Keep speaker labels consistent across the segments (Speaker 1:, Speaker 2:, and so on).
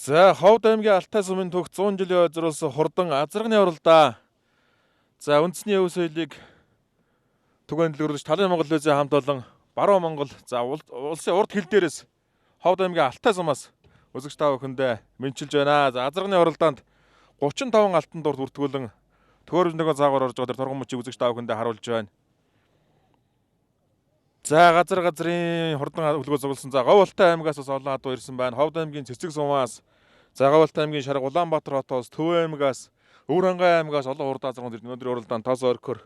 Speaker 1: За, Ховд аймгийн Алтай сумын төвх 100 жилийн ойзруулсан хурдан азарганы уралдаа. За, үндэсний өв соёлыг түгээн дэлгэрүүлж Талын Монгол телевизийн хамт олон Баруун Монгол, за улсын урд хил дээрээс Ховд аймгийн Алтай сумаас үзэгч та бүхэндээ мэдчилж байна. За, азарганы уралдаанд 35 алтан дурд бүртгүүлэн төхөөрөмжнөгөө заагаар орж байгаа тэр торгон мөчийг үзэгч та бүхэндээ харуулж байна. За, газар газрын хурдан өлгөө зугласан. За, Говьалтай аймгаас бас олон адуу ирсэн байна. Ховд аймгийн Цэцэг сумаас, за Говьалтай аймгийн Шарга Улаанбаатар хотоос, Төв аймгаас, Өвөр-Хангай аймгаас олон хурдан азарган өнөөдрийн уралдаанд тоос орхиор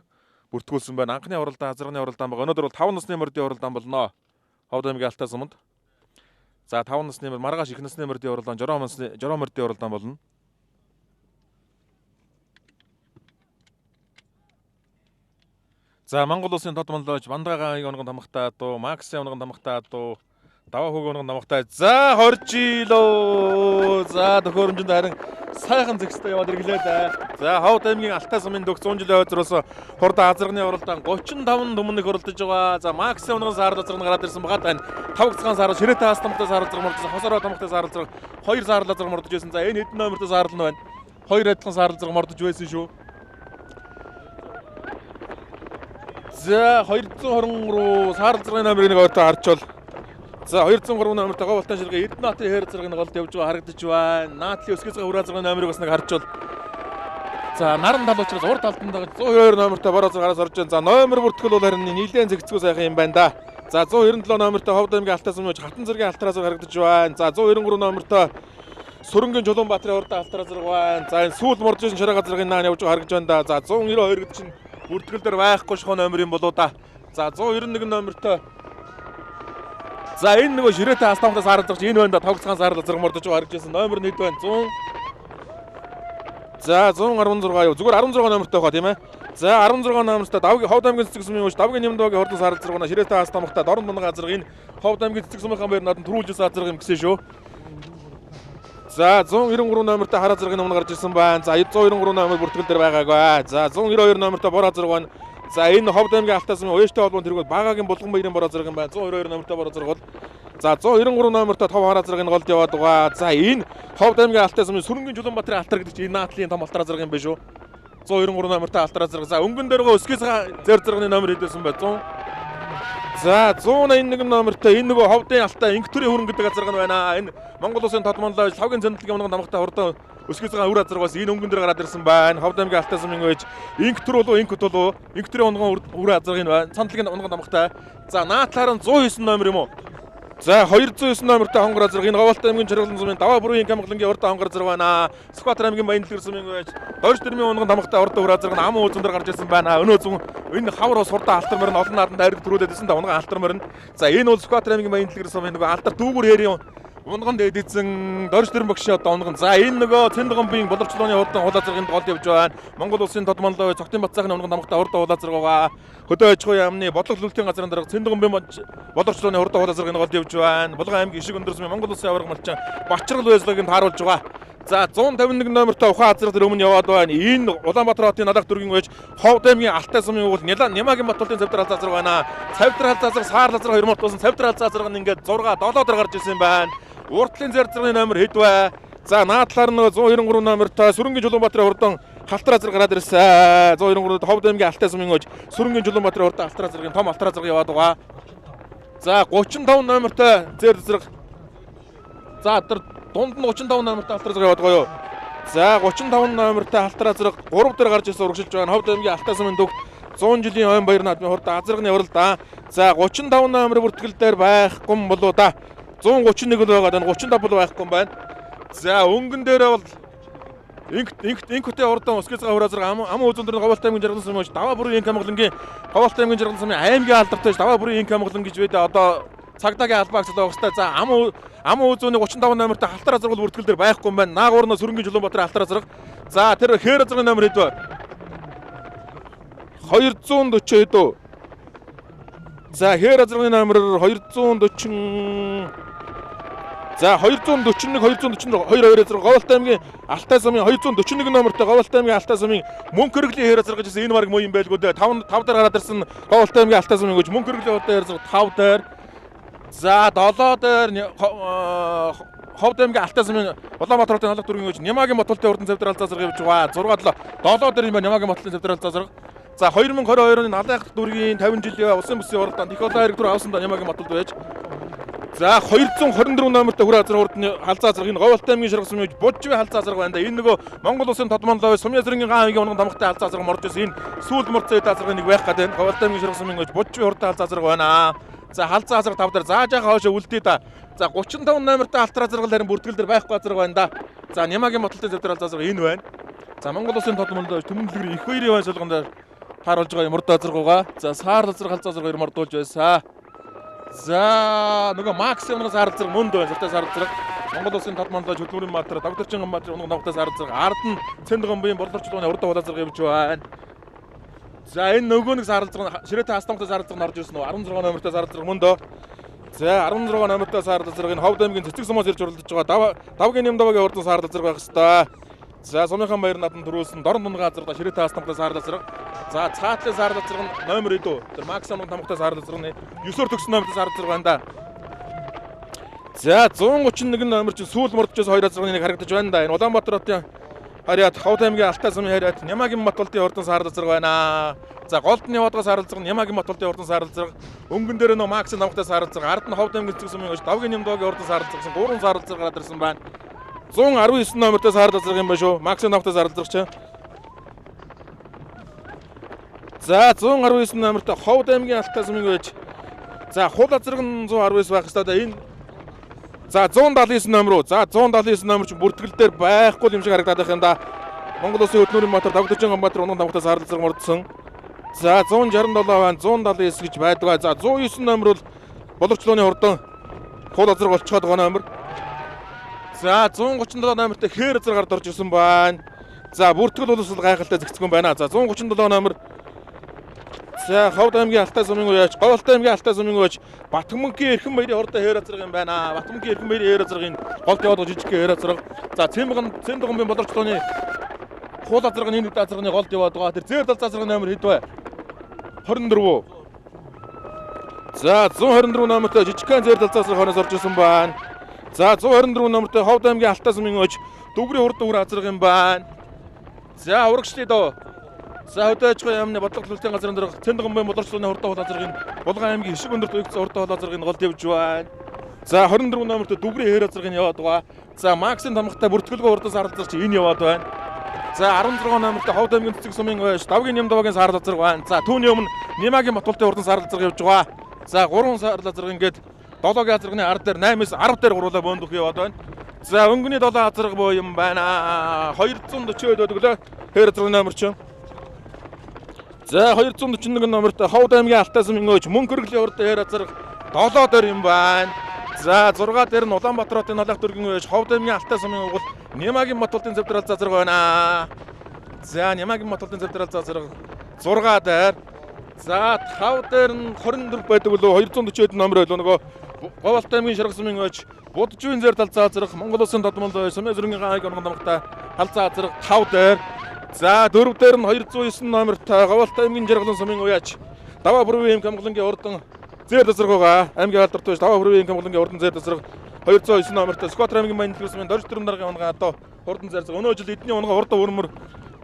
Speaker 1: бүртгүүлсэн байна. Анхны уралдаан азарганы уралдаан байгаа. Өнөөдөр бол 5 насны мордын уралдаан болно. Ховд аймгийн Алтай суманд. За, 5 насны морь, маргааш их насны мордын уралдаан, жороо насны жороо мордын уралдаан болно. За, Монгол улсын тод монлож Бандгагааг унган тамхтай адуу, Максын унган тамхтай адуу, Даваа хүүг унган тамхтай. За, 20 жилөө. За, төхөөрөмжөнд харин сайхан зэгстэй яваад ирэглээ дээ. За, Ховд аймгийн Алтай сумын төгс 100 жилийн хойзруулсан хурдан азарганы уралдаан 35 түмэн их уралдаж байгаа. За, Максын унган саарл азарган гараад ирсэн байгаа даа. Тавгцгаан саарл, ширээтэй хаас тамхтай саарл зэрэг мордсон, хосороо тамхтай саарл зэрэг хоёр саарл азарган мордож байсан. За, энэ хэдэн номертой саарл нь байна. Хоёр адилхан саарл зэрэг мордож байсан шүү. За, 223 саарл зэргийн номерыг нэг ойртоо харчвал. За, 203 номертой Говьалтай ширгээ Эрдэнэ хотын хээр зэрэг нь голд явж байгаа харагдаж байна. Наадлын өсгөөс хүрээ зэргийн номерыг бас нэг харчвал. За, наран тал учраас урд талд нь 192 номертой бороо зэрэг гараас орж байна. За, номер бүртгэл бол харин нийлэн зэгцгүй сайхан юм байна да. За, 197 номертой Ховд аймгийн Алтай сумын хатан зэргийн алтараа зэрэг харагдаж байна. За, 193 номертой Сүрэнгийн Чулуунбаатарын урд алтараа зэрэг байна. За, энэ сүүл морж шин шараа газрын наан явж байгаа харагдаж байна да. За, 192 гэдэг чинь бүртгэл дээр байхгүй шхон номер юм болоо да. За, 191 номертой. За, энэ нөгөө ширээтэй хас тамхтай саарл зэрэг энэ байна да. Тогцхан саарл зэрэг мордож байгаа харагдаж байсан. Номер 1 байна. 100. За, 116 юу. Зүгээр 16 номертой хаа тийм ээ. За, 16 номертой Давгийн Ховд аймгийн цэцэг сумын үүш Давгийн Нямдвагийн хурдан саарл зэрэг байна. Ширээтэй хас тамхтай Дорн дунгаа зэрэг энэ Ховд аймгийн цэцэг сумынхаа баяр надан түрүүлжсэн азарга юм гэсэн шүү. За, 193 номертой хараа зэргийн өмнө гарч ирсэн байна. За, 193 номер бүртгэл дээр байгаагүй. За, 192 номертой бороо зэрэг байна. За, энэ Ховд аймгийн Алтай сумын уяжтай холбоон тэргүүл Багагийн Булган баярын бороо зэрэг юм байна. 192 номертой бороо зэрэг бол. За, 193 номертой тов хараа зэргийн голд яваад байгаа. За, энэ Ховд аймгийн Алтай сумын Сүрэнгийн Чулуунбаатарын алтар гэдэг чинь энэ наадлын том алтараа зэрэг юм байна шүү. 193 номертой алтараа зэрэг. За, өнгөн дөргөө өсгөөс зэр зэрэгний номер хэдсэн бай. 100. За, 181 номертой энэ нөгөө Ховдын Алтай Инх төрийн хөрөнгө гэдэг газар нь байна. Энэ Монгол улсын тод монлоо лавгийн зэндлэгийн унган тамхтай хурдан өсгөөс байгаа үр азар бас энэ өнгөн дээр гараад ирсэн байна. Ховд аймгийн Алтай сумын байж Инх төр болов Инх болов Инх төрийн унган үр азарыг нь байна. Сандлын унган тамхтай. За, наадлаар нь 109 номер юм уу? За, 209 номертой хонгор азарга энэ Говьалтай аймгийн Чаргалан сумын Даваа бүрийн Камглангийн урд хонгор азарга байна. Сүхбаатар аймгийн Баян дэлгэр сумын байж Дорж дэрмийн унган тамхтай урд үр азарга нь аман үзэн дээр гарч ирсэн байна. Өнөө зүүн энэ хавар ус хурдан алтар морин олон нааданд дайраг төрүүлээд ирсэн да унган алтар морин. За, энэ бол Сүхбаатар аймгийн Баян дэлгэр сумын нөгөө алдар дүүгүр хээрийн унган дээдсэн Дорж дэрм багшийн одоо унган. За, энэ нөгөө Цэндгомбын боловчлооны хурдан хул азаргын голд явж байна. Монгол улсын тод монлоо Цогтын Батцаахны унган тамхтай хурдан хул азарга байгаа. Хөдөө аж ахуйн яамны бодлого төлөлтийн газрын дарга Цэндгомбын боловчлооны хурдан хул азаргын голд явж байна. Булган аймгийн Ишиг өндөр сумын Монгол улсын аварга малчин Бачрал Вэзлагийг тааруулж байгаа. За, 151 номертой ухаан азрах дээр өмнө яваад байна. Энэ Улаанбаатар хотын налах дүүргийн байж Ховд аймгийн Алтай сумын угуул Нямагийн Батулын цавдар алзаа азрах байна. Цавдар алзаа азрах, саарл азрах хоёр мортуулсан цавдар алзаа азрах нь ингээд 6 7 дээр гарч ирсэн юм байна. Уртлын зэр зэргийн номер хэд вэ? За, наадлаар нөгөө 193 номертой Сүрэнгийн Чулуунбаатарын хурдан халтар азар гараад ирсэн. 193 Ховд аймгийн Алтай сумын өж Сүрэнгийн Чулуунбаатарын хурдан алтар азаргийн том алтар азарга яваад байгаа. За, 35 номертой зэр зэрэг. За, тэр дунд нь 35 номертой алтар зэрэг яваад байгаа юу? За, 35 номертой алтар азарга 3 дээр гарч ирсэн урагшилж байгаа. Ховд аймгийн Алтай сумын төвд 100 жилийн ойн баяр наадмын хурдан азарганы уралдаан. За, 35 номер бүртгэл дээр байхгүй юм болоо да. 131 л байгаа даа, 35 бол байхгүй юм байна. За, өнгөн дээрээ бол Инх инх инхтэй урдан өсгөөс хүрээ зэрэг ам үзэн дээр Говьалтай аймгийн Жаргалан сумын Даваа бүрийн Инх Амгалангийн Говьалтай аймгийн Жаргалан сумын аймгийн алдартай Даваа бүрийн Инх Амгалан гэж байдаа одоо цагдаагийн албаа агцлаа байх хэвээр. За, ам үзүүний 35 номертой халтар азаргал бүртгэл дээр байхгүй юм байна. Наагур нь Сүрэнгийн Чулуунбаатарын халтар азарга. За, тэр хээр азаргын номер хэд вэ? 240 хэд үү? За, хээр азаргын номер 240. За, 241 242 2 зэрэг Говьалтай аймгийн Алтай сумын 241 номертой Говьалтай аймгийн Алтай сумын мөнх өргөлийн хээр азарга гэсэн энэ баг муу юм байлгүй дээ. 5 5 дээр гараад ирсэн Говьалтай аймгийн Алтай сумын гэж мөнх өргөлийн хурдан хээр азарга 5 дээр. За 7 дээр Ховд аймгийн Алтай сумын Улаанбаатар хотын халах дүүргийн хөөж Нямагийн Батултын урдан цэвдэр алзаа зэрэг явж байгаа. 6 7 7 дээр юм байна Нямагийн Батултын цэвдэр алзаа зэрэг. За 2022 оны Налайх дүүргийн 50 жилийн улсын бүсийн уралдаанд их олон хэрэг төр авсан да Нямагийн Батулд байж. За 224 номертой хүрээ азар хурдны халзаа зэрэг энэ Говьалтай аймгийн шаргал сумын Бужвын халзаа зэрэг байна да. Энэ нөгөө Монгол улсын тодмонлоо сумын зэргийн ган аймгийн унган тамгатай халзаа зэрэг морж байсан. Энэ сүүл морцоо эд азаргын нэг байх гэдэг энэ Говьалтай аймгийн шаргал сумын Бужвын хурдан халзаа зэрэг байна. За халзаа азар 5 дээр зааж байгаа хойшоо үлдээ да. За 35 номертой алтар азаргал харин бүртгэл дээр байхгүй азарга байна да. За Нямагийн Батултын цэвдэр халзаа азарга энэ байна. За Монгол улсын тодмонлоо Түмэн дэлгэр их хоёрын ван шалган дээр тааруулж байгаа морд азарга байгаа. За саар азарга халзаа азарга хоёр мордуулж байсан. За нөгөө Максимын саар азарга мөнд байна. Зуртай саар азарга Монгол улсын тодмонлоо Чөлмөрийн Баатар, Догдорчин Баатар унган давхтай саар азарга ард нь Цэнд гомбын борлогчлооны урд хол азарга явж байна. За энэ нөгөө нэг саарлцраг ширээтэй хастамтай саарлцраг орж ирсэн үү? 16 номертой саарлцраг мөн дөө. За 16 номертой саарлцраг энэ Ховд аймгийн цэцэг сумаас ирж уралдаж байгаа. Давгийн Нямдавагийн урдан саарлцраг байх хэвээр. За сумынхан баяр надан төрүүлсэн дорн дунгай газар ширээтэй хастамтай саарлцраг. За цаатлын саарлцраг нь номер хэд үү? Тэр Максимум тамгатай саарлцраг нь 9-оор төгсөн номертой саарлцраг байна да. За 131 номер чинь сүүл мордчоос хоёр азрын нэг харагдаж байна да. Энэ Улаанбаатар хотын харьяат Ховд аймгийн Алтай сумын харьяат Нямагийн Батултын урдан саарлцраг байна. За голд нь яваад байгаа саарлцраг Нямагийн Батултын урдан саарлцраг, өнгөн дээр нөө Максын давхтай саарлцраг, ард нь Ховд аймгийн цэцэг сумын Давгийн Нямдогийн урдан саарлцраг гэсэн гурван саарлцраг гараад ирсэн байна. 119 номертой саарлцраг юм байна шүү. Максын давхтай саарлцраг чи. За 119 номертой Ховд аймгийн Алтай сумын байж. За хул азраг нь 119 байх хэвээр энэ. За 179 номер уу? За 179 номер чинь бүртгэл дээр байхгүй юм шиг харагдаад байх юм да. Монгол Улсын хөдөлмөрийн Баатар Догдорчин Баатар унган давхтай саарлцраг мордсон. За 167 байна, 179 гэж байдаг. За 109 номер бол боловчлооны хурдан хул азраг болчиход байгаа номер. За 137 номертой хээр азраг гард орж ирсэн байна. За бүртгэл бол гайхалтай зэгцгэн байна. За 137 номер. За Ховд аймгийн Алтай сумын үеч, Говьалтай аймгийн Алтай сумын үеч Батмөнхийн эрхэн баярын хурдан хээр азраг юм байна. Батмөнхийн эрхэн баярын хээр азрагын голд яваад байгаа жижиг хээр азраг. За Цэмгэн боловчлооны хул азраг нь энэ хэд азрагны голд яваад байгаа. Тэр зээр талц азрагны номер хэд вэ? 24. За 124 номертой жижигхэн зээр талц азраг хойноос орж ирсэн байна. За 124 номертой Ховд аймгийн Алтай сумын үеч Дүгрийн хурдан үр азраг юм байна. За урагшлыг дөө. За хөдөө аж ахуйн яамны бодлого төлөвлөлтийн газрын дарга Цэнд гомбын боловчлооны хурдан хул азрагын Булган аймгийн Ишиг өндөрт уягдсан хурдан хул азрагын голд явж байна. За 24 номертой Дүгрийн хээр азрагын яваад байгаа. За Максын тамгатай бүртгэлгүй хурдан саарлцраг чи энэ яваад байна. За 16 номертой Ховд аймгийн цэцэг сумын ойш Давгийн Нямдавагийн саарлцраг байна. За түүний өмнө Нямагийн Батултын хурдан саарлцраг явж байгаа. За 3 саарлцраг ингээд 7-гийн азрагны ард дээр 8-аас 10 дээр гуруулаа бөөндөх яваад байна. За өнгөний 7 азраг боо юм байна. 240 байдаг лээ. Хээр азрагны номер чинь. За 241 номертой Ховд аймгийн Алтай сумын өөч мөнгө хөргөлийн хурдан хээр азраг 7 дээр юм байна. За 6 дээр нь Улаанбаатар хотын налах дүүргийн өөч Ховд аймгийн Алтай сумын угуул Нямагийн Батултын цэвдэр алзаа зэрэг байна. За Нямагийн Батултын цэвдэр алзаа зэрэг 6 дээр. За 5 дээр нь 24 байдаг лөө 240 номер байлоо нөгөө Говьалтай аймгийн Шарга сумын өөч Буджуйн зэр талцаа зэрэг Монгол улсын тодмол сумын зүргийн гааг онгон дамгатай халзаа зэрэг 5 дээр. За 4 дээр нь 209 номертой Говьалтай аймгийн Жаргалан сумын уяач Даваа бүрвийн хамглангийн урдан зэр тасраг байгаа. Аймгийн алдарт биш Даваа бүрвийн хамглангийн урдан зэр тасраг 209 номертой Скватер аймгийн Баян сумын Дорж дөрөв даргын унгаа одоо хурдан зэр. Өнөө жил эдний унгаа хурдан өрмөр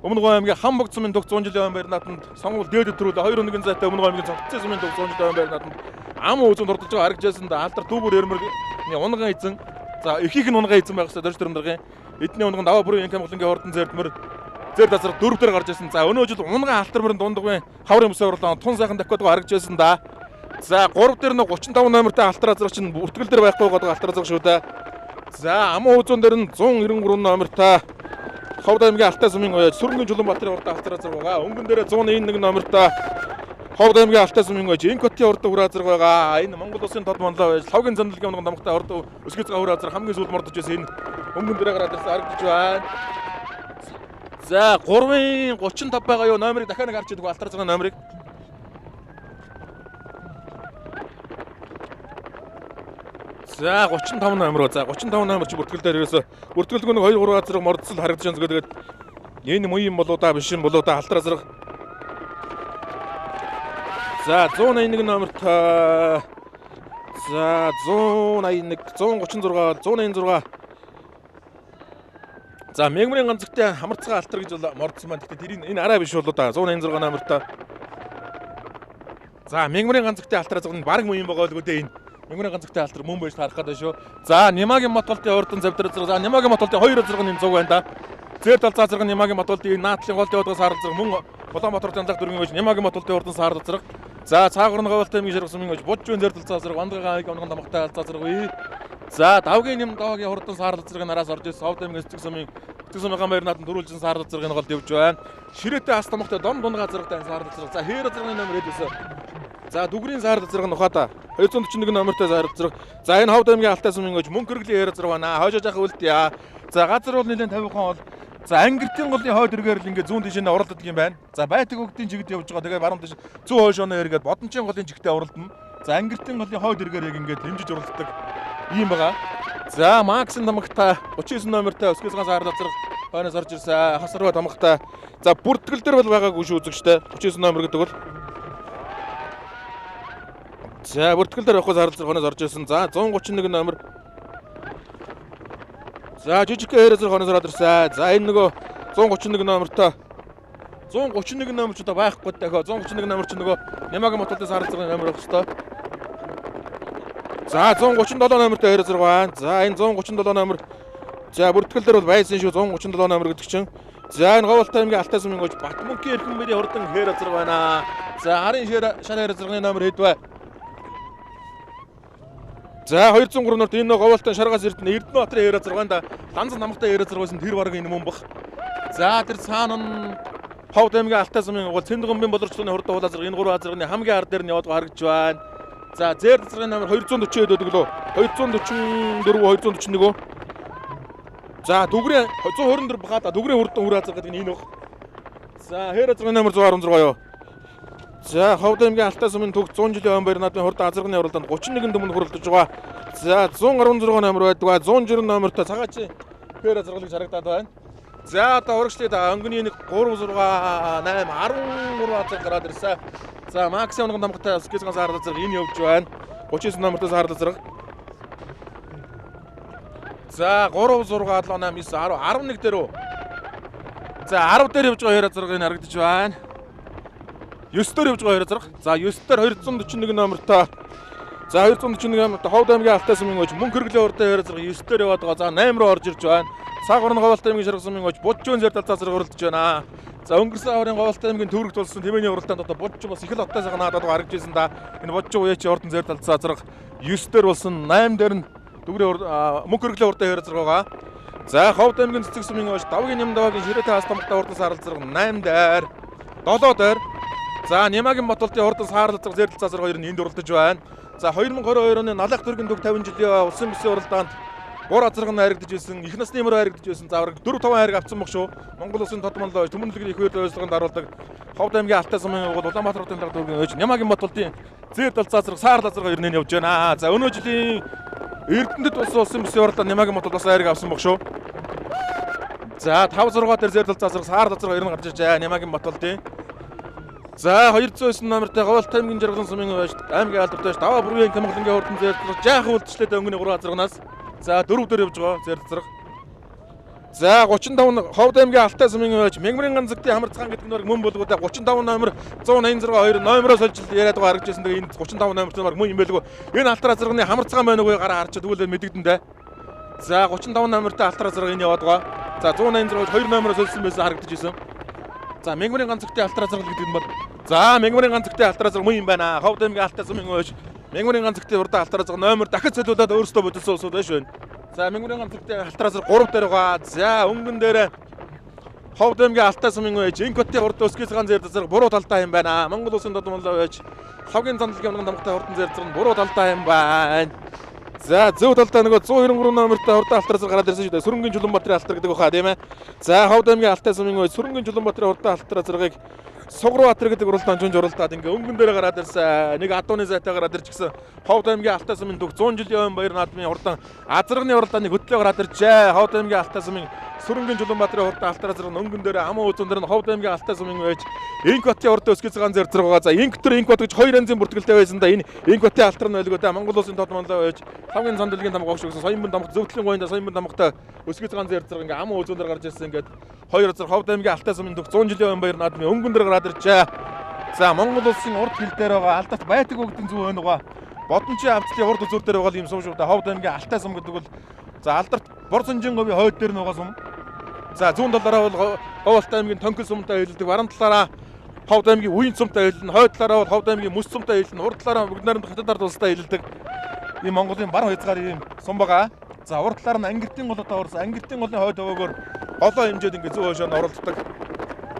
Speaker 1: Өмнө аймгийн Хамбогд сумын төг 100 жилийн баяр наадамд сонгуул дээд өдрүүд 2 өдрийн зайтай Өмнө аймгийн цогцсон сумын төг 100 жилийн баяр наадамд ам үзэн дурдж байгаа харагдажсэн да алдар түүбүр өрмөрний унган эзэн. За ихийнх нь унган эзэн байх ёстой Дорж дөрөв даргын эдний унган Даваа бүрвийн хамглангийн хурдан зэрдмөр зэр дасраг 4 дээр гарч ирсэн. За өнөө жил унган алтар мөрөн дундагын хаврын бүсээ орлоо тун сайхан дахиад харагдаж байсан да. За 3 дээр нь 35 номертой алтар азраг чинь бүртгэл дээр байхгүй байгаа алтар азраг шүү дээ. За аман үзүүн дээр нь 193 номертой Ховд аймгийн Алтай сумын ояж Сүрэнгийн Чулуунбаатарын урд алтар азраг байгаа. Өнгөн дээр 191 номертой Ховд аймгийн Алтай сумын ояж Инкотын урд үр азраг байгаа. Энэ Монгол улсын тод монлоо байж Лавгийн зандлгийн унган дамгатай урд өсгөц үр азраг хамгийн сүүлд мордож байсан энэ өнгөн дээр гараад ирсэн харагдаж байна. За 3-ын 35 байгаа юу номерыг дахиад нэг харж идэг алтар азрагын номерыг. За 35 номер уу. За 35 номер чи бүртгэл дээр ерөөсө бүртгэлгүй нэг 2 3 азраг мордсол харагдаж байна. Тэгээд энэ муу юм болоо да биш юм болоо да алтар азраг. За 181 номерт За 181 136 186. За Мегмрын ганцагтай хамарцгаа алтар гэж бол мордсон маань. Гэхдээ тэрийг энэ арай биш болоо да. 186 номертой. За Мегмрын ганцагтай алтар азган баг мөн юм байгаа л дээ энэ. Мегмрын ганцагтай алтар мөн байж таарах гэдэг шүү. За Нимагийн Батулдын урдан завдар зэрэг. За Нимагийн Батулдын хоёр зэрэг энэ зуг байна да. Зэр тал цаа зэрэг Нимагийн Батулдын наадлын голд явдаг саарл зэрэг мөн Улаанбаатар хотын талх дөрвөн гэж Нимагийн Батулдын урдан саарл зэрэг. За цаагуур нь говьлтай аймгийн ширхсэн минь будж зэр тал цаа зэрэг Ондгойн аймаг онгон тамгатай алцаа зэрэг үе. За давгийн нэм доогийн хурдан саарл зэрэг нараас орж ирсэн Совд аймгийн цэцэг сумын цэцэг сумын баяр наадам дөрвөлжин саарл зэргийн голд явж байна. Ширээтэй хас тамгатай дом дундгаа зэрэгтэй саарл зэрэг. За хээр зэргийн номер хэд байсан? За дүгрийн саарл зэрэг нь ухаата 241 номертой саарл зэрэг. За энэ Ховд аймгийн Алтай сумын гэж мөнгө хэрэглийн хээр зэрэг байна. Хойжоо жах үлдээ. За газар бол нэлээд 50 хон бол за ангиртын голын хойд эргээр л ингээд зүүн тийш нь уралддаг юм байна. За байтаг өгдийн чигт явж байгаа. Тэгээ баруун тийш зүүн хойшооно эргээд Бодончин голын чигтээ уралдана. За ангиртын голын хойд эргээр яг ингээд хэмжиж уралддаг ийм байгаа. За Максын тамагтай 39 номертой өсгөөсгөн саарл зэрэг хойноос орж ирсэн. Хасарва тамагтай. За бүртгэл дээр бол байгаагүй шүү үзэгчтэй. 39 номер гэдэг бол. За бүртгэл дээр явахгүй саарл зэрэг хойноос орж ирсэн. За 131 номер. За жижиг хээр зэрэг хойноос ороод ирсэн. За энэ нөгөө 131 номертой 131 номер ч одоо байхгүй дахиад 131 номер ч нөгөө Нимагийн Батулдын саарл зэргийн номер байх хэвээр. За 137 номертой хээр зэрэг байна. За энэ 137 номер. За бүртгэл дээр бол байсан шүү 137 номер гэдэг чинь. За энэ Говьлтай аймгийн Алтай сумын гож Батмөнхийн эрхэм мөрийн хурдан хээр зэрэг байна. За арын шар хээр зэргийн номер хэд вэ? За 203 номерт энэ Говьлтай шаргаас Эрдэнэ Эрдэнэбаатарын хээр зэрэг байна да. Ланзан намгатай хээр зэрэг байсан тэр бараг энэ мөн бах. За тэр цаана нь Ховд аймгийн Алтай сумын гол Цэндгомбын боловсролын хурдан хулаа зэрэг энэ гурван азрагны хамгийн ар дээр нь яваад харагдж байна. За зэр зэргийн номер 240 байдаг лөө. 244 241 үү? За дүгрийн 124 бахаа дүгрийн хурдан үр азар гэдэг нь энэ баг. За хээр азрагны номер 116 юу? За Ховд аймгийн Алтай сумын төгс 100 жилийн өмнө баяр наадмын хурдан азрагны уралдаанд 31 түмэнд хүрэлдэж байгаа. За 116 номер байдаг. 190 номертой цагаач хээр азраглыг харагдаад байна. За одоо урагшлыг өнгөний 1 3 6 8 13 азар гараад ирсэн. За Максим онгон тамгатай өсгөөсгөн саарл зэрэг энэ явж байна. 39 номертой саарл зэрэг. За 3 6 7 8 9 10 11 дээр үү? За 10 дээр явж байгаа хоёр зэрэг энэ харагдаж байна. 9 дээр явж байгаа хоёр зэрэг. За 9 дээр 241 номертой. За 241 номертой Ховд аймгийн Алтай сумын гож мөнгө хэрэглийн урдын хоёр зэрэг 9 дээр яваад байгаа. За 8 руу орж ирж байна. Цагуур нь Говьлтай аймгийн шаргал сумын гож Буджуун зэр талцаа зэрэг уралдаж байна. За өнгөрсөн аврын Говьлтай аймгийн төвөрөгт болсон тэмээний уралдаанд одоо Будж бас их л оттой сайхан наадад харагдж байсан да. Энэ Будж уяачи ордон зэр талцаа зэрэг 9 дээр болсон 8 дээр нь дүгрийн мөнгө хэрэглийн урдын хоёр зэрэг байгаа. За Ховд аймгийн цэцэг сумын гож давгийн нэм даваагийн ширээтэй хас тамгатай урдан саарл зэрэг 8 дээр 7 дээр. За Нимагийн Батулдын урдан саарл зэрэг зэр талцаа зэрэг хоёр нь энд уралдаж байна. За 2022 оны Налах дөргийн төг 50 жилийн улсын бүсийн уралдаанд гур азраг нь харагдаж байсан, их насны мөр харагдаж байсан. За бараг 4 5 хайрыг авсан баг шүү. Монгол улсын тодмол түмэн дэлгэрийн их үйл ажиллагаанд даруулдаг Ховд аймгийн Алтай сумын угуул Улаанбаатар хотын дарга дүүргийн өөж Нямагийн Батулдын зэр талцаа зэрэг саарл азраг хоёр нь явж байна. За өнөө жилийн Эрдэнэт болсон улсын бүсийн уралдаанд Нямагийн Батулд бас хайрыг авсан баг шүү. За 5 6 дээр зэр талцаа зэрэг саарл азраг хоёр нь гарч иржээ. Нямагийн Батулдын. За 209 номертой Говьлтай аймгийн жаргалан сумын өөж аймгийн алдартай даваа бүргийн Камгалангийн хурдан зэр талцаа жаахан үлдчлээ өнгөний 3 азрагнаас. За 4 дээр явж байгаа зэр зэрэг. За 35 Ховд аймгийн Алтай сумын өөж Мегмрын ганцагтын хамарцгаан гэдэг нь мөн болгоо 35 номер 186 2 номероос олж яриад байгаа харагдаж байсан. Тэгээ энэ 35 номер чинь баг мөн юм байлгүй. Энэ алтар азрагны хамарцгаан байна уу гараа харчаад тэгвэл мэдэгдэн дээ. За 35 номертой алтар азраг энэ яваад байгаа. За 186 2 номероос олсон байсан харагдаж байсан. За Мегмрын ганцагтын алтар азраг гэдэг нь бол за Мегмрын ганцагтын алтар азраг мөн юм байна. Ховд аймгийн Алтай сумын өөж Мегмрын ганцагтын урдан алтар азраг номер дахиж солиулаад өөрсдөө бодсон улсууд байж байна. За Мегмрын ганцагтын алтар азраг 3 дээр байгаа. За өнгөн дээр Ховд аймгийн Алтай сумын өөж Инкотын урд өсгөөсгөн зэр зэрэг буруу талдаа юм байна. Монгол улсын додмол өөж Лавгийн зандлын онгон тамгатай хурдан зэр зэрэг буруу талдаа юм байна. За зөв талдаа нөгөө 193 номертой хурдан алтар зэрэг гараад ирсэн шүү дээ. Сүрэнгийн Чулуунбаатарын алтар гэдэг баха тийм ээ. За Ховд аймгийн Алтай сумын өөж Сүрэнгийн Чулуунбаатарын хурдан алтар зэргийг Сугарбаатар гэдэг уралдаан чунж уралдаад ингээ өнгөн дээр гараад ирсэн. Нэг адууны зайтай гараад ирж гисэн. Ховд аймгийн Алтай сумын төг 100 жилийн өмнө баяр наадмын хурдан азарганы уралдааныг хөтлөө гараад иржээ. Ховд аймгийн Алтай сумын Сүрэнгийн Жулуунбаатарын хурдан алтар азарган өнгөн дээр аман үзүүн дээр нь Ховд аймгийн Алтай сумын байж Инк батын урд өсгөц ганц зэрэг байгаа. За Инк төр Инк бат гэж хоёр янзын бүртгэлтэй байсан да. Энэ Инк батын алтар нь байлгүй да. Монгол улсын тод манлай байж Ламгийн зам дэлгийн тамга огш өгсөн. Соёнбон тамга зөвтлийн гоёнда Соёнбон тамгатай өсгөц ганц зэрэг ингээ аман үзүүн дээр гарч ирсэн. Ингээд хоёр азар Ховд аймгийн Алтай сумын төг 100 жилийн өмнө баяр наадмын өнгөн дээр гараад иржээ. За Монгол улсын урд хил дээр байгаа алдарт байдаг өгдөн зүү байна байгаа. Бодончийн авцлын урд үзүүр дээр байгаа юм сум шүү дээ. Ховд аймгийн Алтай сум гэдэг бол за алдарт бор зөнжин говийн хойд дээр нь байгаа сум. За зүүн талаараа бол Говь Алтай аймгийн Тонкил сумтай хэлдэг. Баруун талаараа Ховд аймгийн Үеийн сумтай хэлнэ. Хойд талаараа бол Ховд аймгийн Мөс сумтай хэлнэ. Урд талаараа бүгд найрамдах Хятад ард улстай хэлдэг. Ийм Монголын баруун хязгаар ийм сум байгаа. За урд талаар нь Ангиртын гол одоо орсон. Ангиртын голын хойд хөвөөгөөр голоо хэмжээд ингээ зүү хойшоо нь оролддог.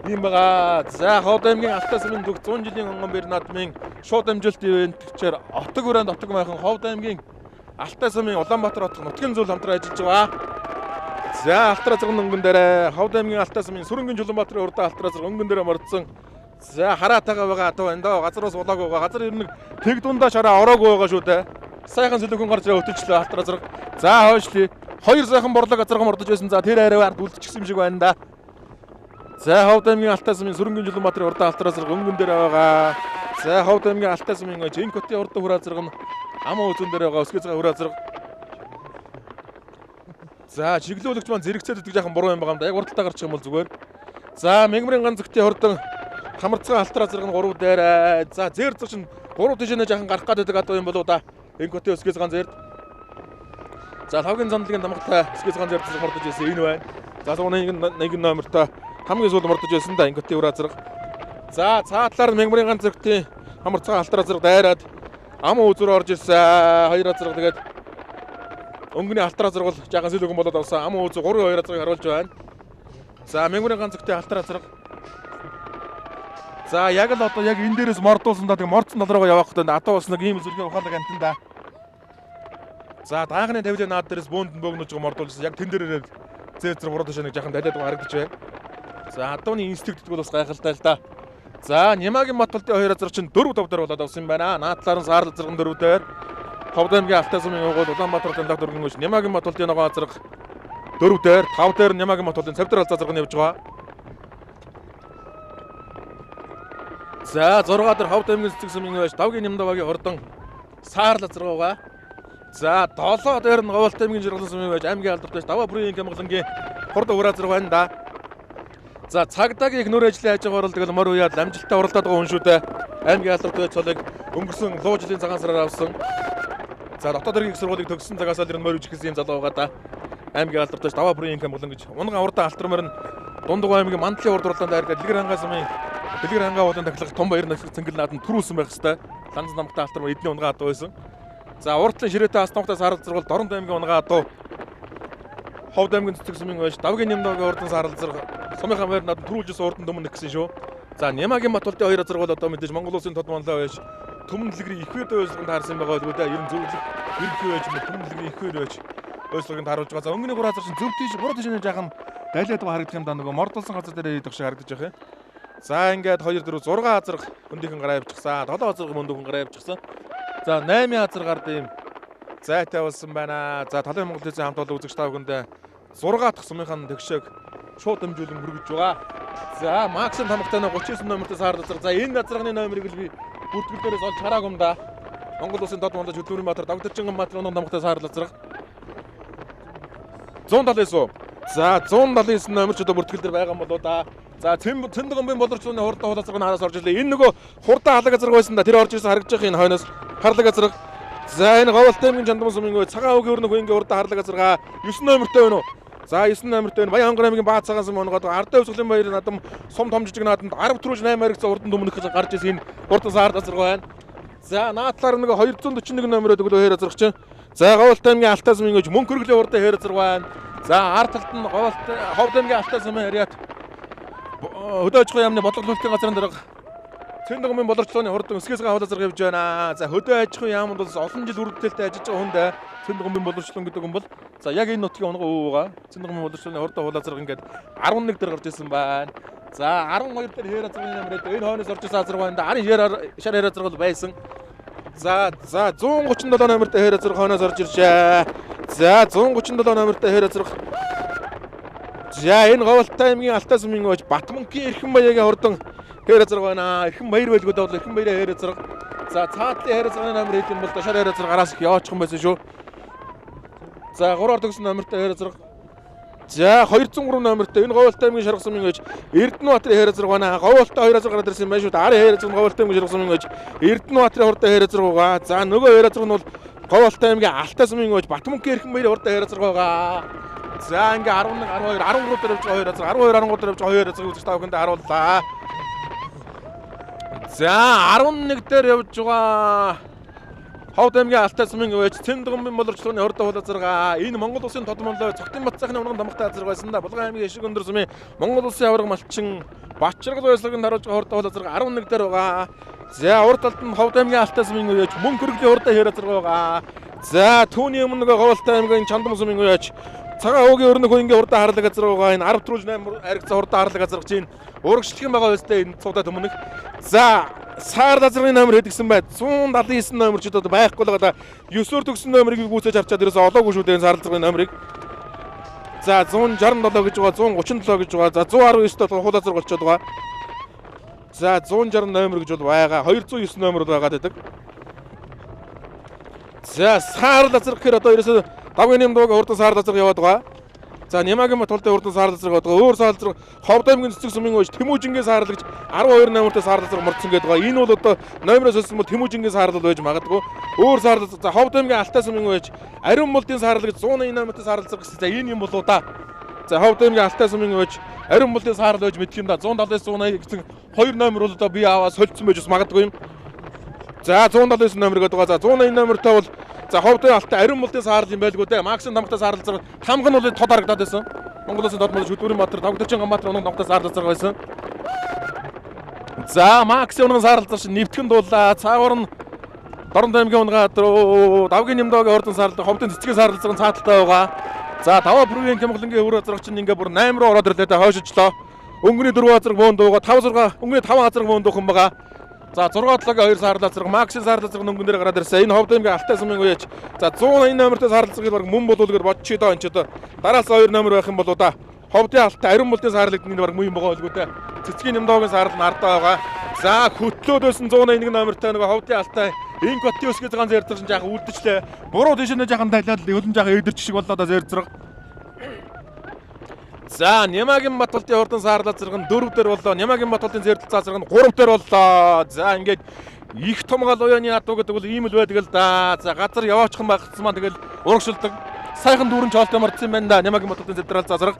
Speaker 1: Ийм байгаа. За Ховд аймгийн Алтай сумын төг 100 жилийн онгон бэр наадмын шууд амжилт ивент-чээр Отог өрөөнд Отог майхан Ховд аймгийн Алтай сумын Улаанбаатар хотын нутгийн зүйл хамтран ажиллаж байгаа. За алтар азарган өнгөн дээр Ховд аймгийн Алтай сумын Сүрэнгийн Жулуунбаатарын урдаа алтар азарган өнгөн дээр мордсон. За хараатайгаа байгаа атуу энэ доо газараас улаагүй байгаа. Газар ер нь тэг дундаа шараа ороогүй байгаа шүү дээ. Сайхан сэлүүхэн гарч ирээ өтөлчлөө алтар азарга. За хойшлие. Хоёр сайхан борлог азарган мордож байсан. За тэр арай ард үлдчихсэн юм шиг байна да. За Ховд аймгийн Алтай сумын Сүрэнгийн Жулуунбаатарын урдаа алтар азарга өнгөн дээр байгаа. За Ховд аймгийн Алтай сумын Инк хотын урдаа хүр азарга нь аман үзүүн дээр байгаа өсгөө цагаан хүр азарга. За чиглүүлэгч маань зэрэгцээд идэг жаахан буруу юм байгаа юм да. Яг урдталтай гарчих юм бол зүгээр. За Мегмрын ганц зөгтийн хурдан хамарцгаан алтар азарга нь 3 дээр. За зэр зэг чинь 3 тийшээ жаахан гарах гээд байдаг адуу юм болоо да. Инк хотын өсгөө цагаан зэрд. За лавгийн зандлын тамгатай өсгөө цагаан зэрд мордож байсан энэ байна. За 101 номертой хамгийн сүүлд мордож байсан да Инк хотын үр азарга. За цаа талаар нь Мегмрын ганц зөгтийн хамарцгаан алтар азарга дайраад аман үзүүр орж ирсэн. Хоёр азарга тэгээд өнгөний алтар азарга бол жаахан сэлүүхэн болоод авсан. Аман үзүү 3-2 азаргыг харуулж байна. За Мегмрын ганц зөгтийн алтар азарга. За яг л одоо яг энэ дээрээс мордуулсан да. Тэгээ мордсон тал руугаа явах гэдэг. Атуу бас нэг ийм зүрхийн ухаалаг амтан да. За даагны тавилын наад дээрээс бөөнд нь бөөгнөж байгаа мордуулсан. Яг тэн дээрээ зэр зэр буруу ташаа нэг жаахан далиад байгаа харагдаж байна. За адууны инстинкт гэдэг бол бас гайхалтай л да. За Нямагийн Батболдын хоёр азар чинь 4-5 дээр болоод авсан юм байна. Наад талаар нь Саарл азарган 4 дээр. Ховд аймгийн Алтай сумын угуул Улаанбаатар хотын дах дөргөн өш Нямагийн Батболдын ногоон азарга 4 дээр, 5 дээр Нямагийн Батболдын цавдар алз азарга нь явж байгаа. За 6 дээр Ховд аймгийн цэцэг сумын байж Давгийн Нямдавагийн хурдан Саарл азарга байгаа. За 7 дээр нь Говьалт аймгийн Жаргалан сумын байж аймгийн алдарт байж Даваа бүрийн Камгалангийн хурдан үр азарга байна да. За цагдаагийн их нүр ажлын хажуугаар бол тэгэл мор уяад амжилттай уралдаад байгаа хүн шүү дээ. Аймгийн алдарт байж цолыг өнгөрсөн луу жилийн цагаан сараар авсан. За дотоод хэргийн их сургуулийг төгссөн цагаас л ер нь морь үжигсэн юм залуу байгаа да. Аймгийн алдарт байж Даваа бүрийн Камгалан гэж унган урдан алтар морь нь Дундугай аймгийн Мандлын урд уралдаанд дайргаад Дэлгэр хангаа сумын Дэлгэр хангаа уулын тахилга том баяр цэнгэл нааданд түрүүлсэн байх хэвээр. Ланз намгтай алтар морь эдний унгаан адуу байсан. За урд талын ширээтэй ас намгтай саарал зэрэг бол Дорнод аймгийн унгаан адуу Ховд аймгийн цэцэг сумын байж Давгийн Нямдавагийн урдан саарал зэрэг сумынхаа морь нааданд түрүүлжсэн урдан дөмөн нэгсэн шүү. За Нямагийн Батболдын хоёр азарга бол одоо мэдээж Монгол улсын тод манлай байж Түмэн дэлгэрийн их үе ойлголтод таарсан байгаа байлгүй дээ. Ер нь зөвлөх ерөнхий байж түмэн дэлгэрийн их үе байж ойлголтод тааруулж байгаа. За өнгөний гурав азар чинь зөв тийш буруу тийш жаахан далиад байгаа харагдах юм да нөгөө мордулсан газар дээр идэх шиг харагдаж байгаа юм. За ингээд 2 4 6 азарга өндийнхэн гараа явчихсан. 7 азарга мөндийнхэн гараа явчихсан. За 8 азар гард ийм зайтай болсон байна. За Талын Монгол телевизийн хамт олон үзэгч та бүхэндээ 6 дахь сумынхаа тэгшээг шууд дамжуулан хүргэж байгаа. За Максим тамгатай 39 номертой саарл азар. За энэ азарганы номерыг л би бүртгэл дээрээс олж хараагүй юм да. Монгол улсын дод мондож хөдөлмөрийн Баатар Догдорчинган Баатар өнөө тамгатай саарл азарга. 179. За 179 номер ч одоо бүртгэл дээр байгаа юм болоо да. За Цэндгомбын болорчууны хурдан хул азарга нь хараас орж ирлээ. Энэ нөгөө хурдан халаг азарга байсан да. Тэр орж ирсэн харагдаж байгаа энэ хойноос харлаг азарга. За энэ Говьалт аймгийн Чандман сумын цагаан өгийн өрнөх үеийн хурдан харлаг азарга 9 номертой байна уу? За 9 номертой байна. Баян хонгор аймгийн Баа цагаан сум онгоод ардын өвсгөлийн баяр наадам сум том жижиг наадамд 10 төрөж 8 харигцсан хурдан дүмнэх гэж гарч ирсэн энэ хурдан саард азарга байна. За наад талаар нөгөө 241 номероо өглөө хээр азарга чинь. За Говьалт аймгийн Алтай сумын гэж мөнгө хөргөлийн хурдан хээр азарга байна. За ард талд нь Говьалт Ховд аймгийн Алтай сумын хариат хөдөө аж ахуйн яамны бодлого төлөвлөлтийн газрын дарга Цэндгомын боловчлооны хурдан өсгөөс хавлаа зэрэг явж байна. За хөдөө аж ахуйн яамд бол олон жил үр бүтээлтэй ажиллаж байгаа хүнд Цэндгомын боловчлон гэдэг хүн бол за яг энэ нутгийн унган өвөө байгаа. Цэндгомын боловчлооны хурдан хавлаа зэрэг ингээд 11 дээр гарч ирсэн байна. За 12 дээр хээр азрын номер энэ хойноос орж ирсэн азраг байна. 10 шар шар хээр азраг бол байсан. За за 137 номертой хээр азраг хойноос орж иржээ. За 137 номертой хээр азраг. За энэ Говьалтай аймгийн Алтай сумын ууж Батмөнхийн Эрхэн Баягийн хурдан хээр азраг байна. Эрхэн Баяр байлгүй бол Эрхэн Баярын хээр азраг. За цаатлын хээр азрагны номер хэд юм бол шар хээр азраг араас их яваачих юм байсан шүү. За 3-аар төгсөн номертой хээр азраг. За 203 номертой энэ Говьалтай аймгийн Шарга сумын ууж Эрдэнэбаатарын хээр азраг байна. Говьалтай хоёр азраг гараад ирсэн юм байна шүү. Арын хээр азраг Говьалтай аймгийн Шарга сумын ууж Эрдэнэбаатарын хурдан хээр азраг байгаа. За нөгөө хээр азраг нь бол Говьалтай аймгийн Алтай сумын ууж Батмөнхийн Эрхэн Баярын хурдан хээр азраг байгаа. За ингээ 11 12 13 дээр явж байгаа хоёр азраг 12 13 дээр явж байгаа хоёр азраг үзэж та бүхэндээ харууллаа. За 11 дээр явж байгаа Ховд аймгийн Алтай сумын өвөж Цэндгомын боловчлооны хурдан хул азарга. Энэ Монгол улсын тод монлой Цогтын бат сайхны унган тамгатай азарга байсан да. Булган аймгийн Ишиг өндөр сумын Монгол улсын аварга малчин Бачаргал баяслагын харуулж байгаа хурдан хул азарга 11 дээр байгаа. За урд талд нь Ховд аймгийн Алтай сумын өвөж мөнгө хөргөлийн хурдан хэр азарга байгаа. За түүний өмнө нөгөө Говьалтай аймгийн Чандам сумын өвөж Цагаан уугийн өрнөх үеийн хурдан харлаг газар байгаа. Энэ 10 трүүж 8 аригцаа хурдан харлаг газар чинь урагшлах юм байгаа өстэй энэ цуудаа төмөнөх. За саар газрын номер хэд гэсэн бай? 179 номер ч одоо байхгүй л байгаа. 9-өр төгсөн номерыг гүйцээж харчаад ерөөсөө олоогүй шүү дээ энэ саар газрын номерыг. За 167 гэж байгаа, 137 гэж байгаа. За 119 толгой хул газар болчиход байгаа. За 160 номер гэж бол байгаа. 209 номер бол байгаад байдаг. За саар газар гэхээр одоо ерөөсөө Давгийн нэмдууг хурдан саар газар яваад байгаа. За Нямагийн Батултай хурдан саар газар яваад байгаа. Өөр саар газар Ховд аймгийн цэцэг сумын ууж Тэмүүжингийн саарлал гэж 12 номертой саар газар мордсон гэдэг байгаа. Энэ бол одоо номероос өссөн бол Тэмүүжингийн саарлал байж магадгүй. Өөр саар газар за Ховд аймгийн Алтай сумын ууж Ариун мулдын саарлал гэж 180 номертой саар газар гэсэн. За энэ юм болоо да. За Ховд аймгийн Алтай сумын ууж Ариун мулдын саарлал байж мэдх юм да. 179 180 гэсэн хоёр номер бол одоо би аваа солилцсон байж бас магадгүй юм. За 179 номер гэдэг байгаа. За 180 номертой бол за Ховдын Алтай Ариун мулдын саарлал юм байлгүй дээ. Максим тамгатай саарлал зэрэг тамга нь бол тод харагдаад байсан. Монгол улсын тод мол Шүдүүрийн Баатар, Догдорчин Ганбаатар унаг тамгатай саарлал зэрэг байсан. За Максим унаг саарлал зэрэг шин нэвтгэн дуулаа. Цаагуур нь Дорнод аймгийн унгаа руу Давгийн Нямдогийн ордон саарлал Ховдын цэцгийн саарлал зэрэг цааталтай байгаа. За 5 бүрийн Кямглангийн өвөр зэрэг чинь ингээ бүр 8 руу ороод ирлээ дээ хойшижлоо. Өнгөний 4 азраг бөөн дууга 5 6 өнгөний 5 азраг бөөн дуухан байгаа. За 6 7-гийн 2 саарлал зэрэг Максийн саарлал зэрэг өнгөн дээр гараад ирсэн. Энэ Ховд аймгийн Алтай сумын үеч. За 180 номертой саарлал зэрэг баг мөн болов гэд бодчих доо энэ ч одоо дараас 2 номер байх юм болоо да. Ховдын Алтай Ариун мулдын саарлал гэдэг нь баг мөн юм байгаа байлгүй дээ. Цэцгийн Нямдоогийн саарлал нь ардаа байгаа. За хөтлөөд байсан 181 номертой нөгөө Ховдын Алтай инк хотын өсгөө ганц ярьдаг чинь жаахан үлдчихлээ. Буруу тийш нэ жаахан тайлаад хөлн жаахан эдэрч шиг боллоо да зэрэг. За Нямагийн Батултын хурдан саарлал зэрэг нь 4 дээр боллоо. Нямагийн Батултын зэрдэл цаа зэрэг нь 3 дээр боллоо. За ингээд их том гал уяаны адуу гэдэг бол ийм л байдаг л да. За газар яваачихсан багцсан маань тэгэл урагшилдаг. Сайхан дүүрэн чоолтой мордсон юм байна да. Нямагийн Батултын зэрдэл цаа зэрэг.